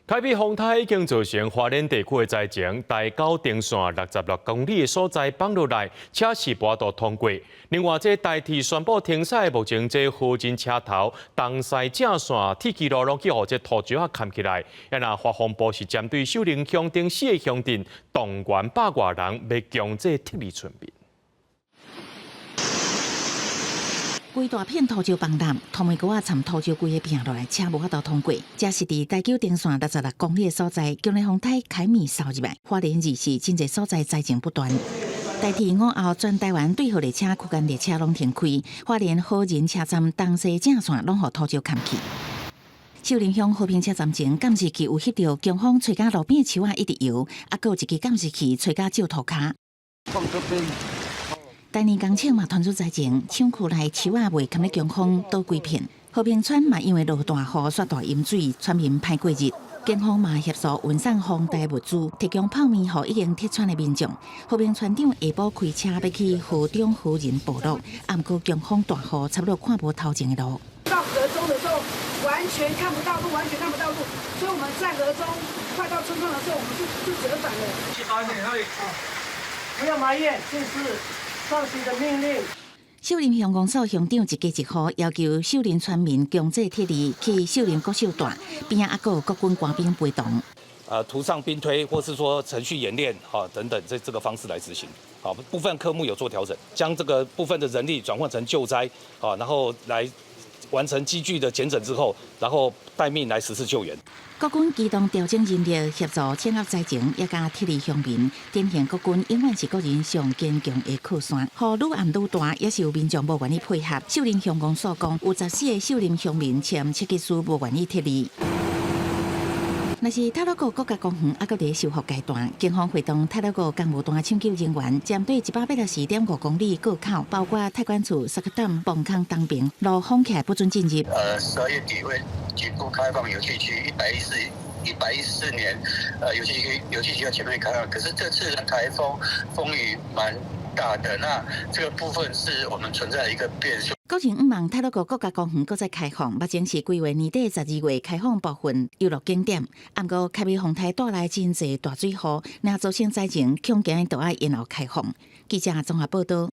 海美風颱已經造成花蓮地區的災情，台九丁線66公里的所在放落來，車是無法度通過。另外，這台鐵宣布停駛，目前這河仁車頭東西正線鐵枝路攏去予這土石仔崁起來。啊若發風暴是針對秀林鄉等四個鄉鎮，動員百外人欲強制撤離村民。規大片土石崩塌，土眉溝仔摻土石規个拼落來，車無法度通過。這是佇台九丁線66公里的所在，強烈風颱凱米掃入來，花蓮二市真濟所在災情不斷。台鐵午後全台灣對號列車區間列車攏停開，花蓮河仁車站東西正線攏予土石崁去。秀林鄉和平車站前監視器有翕著強風吹甲路邊的樹仔一直搖，啊，閣有一支監視器吹甲石塗跤。台泥工廠嘛傳出災情，廠區內樹仔袂堪咧強風倒規片。和平村嘛因為落大雨，煞大淹水，村民歹過日。警方嘛協助運送防台物資，提供泡麵予已經撤村的民眾。和平村長下晡開車欲去河中河仁部落，啊，毋過強風大雨，差不多看無頭前的路。到河中的時候，完全看不到路，完全看不到路，所以我們在河中快到村莊的時候，我們就折返了。不要埋怨，這是上級的命令。秀林鄉公所鄉長一家一戶要求秀林村民強制撤離去秀林國小住，邊仔猶閣有國軍官兵陪同。圖上兵推，或是說程序演練，哈等等，這個方式來執行。好，部分科目有做調整，將這個部分的人力轉換成救災，好，然後來完成機具的檢整之後，然後待命來實施救援。國軍機動調整人力協助鎮壓災情，也佮撤離鄉民。典型國軍永遠是國人上堅強的靠山。雨愈暗愈大，也是有民眾無願意配合。秀林鄉公所講，有14個秀林鄉民簽切結書，無願意撤離。若是太魯閣國家公園猶閣佇修復階段，警方會同太魯閣公務單搶救人員，針對184.5公里過口，包括太管處、沙克點、磅空東平路封起來，不准進入。12月底會局部開放遊憩區，114年，遊憩區要全面開放。可是這次的颱風風雨蠻大的，那這個部分是我們存在一個變數。國人向望太魯閣國家公園閣再開放，目前是規劃年底12月開放部分遊樂景點。毋過凱美風颱帶來真濟大水雨，若造成災情，恐驚都愛延後開放。記者綜合報道。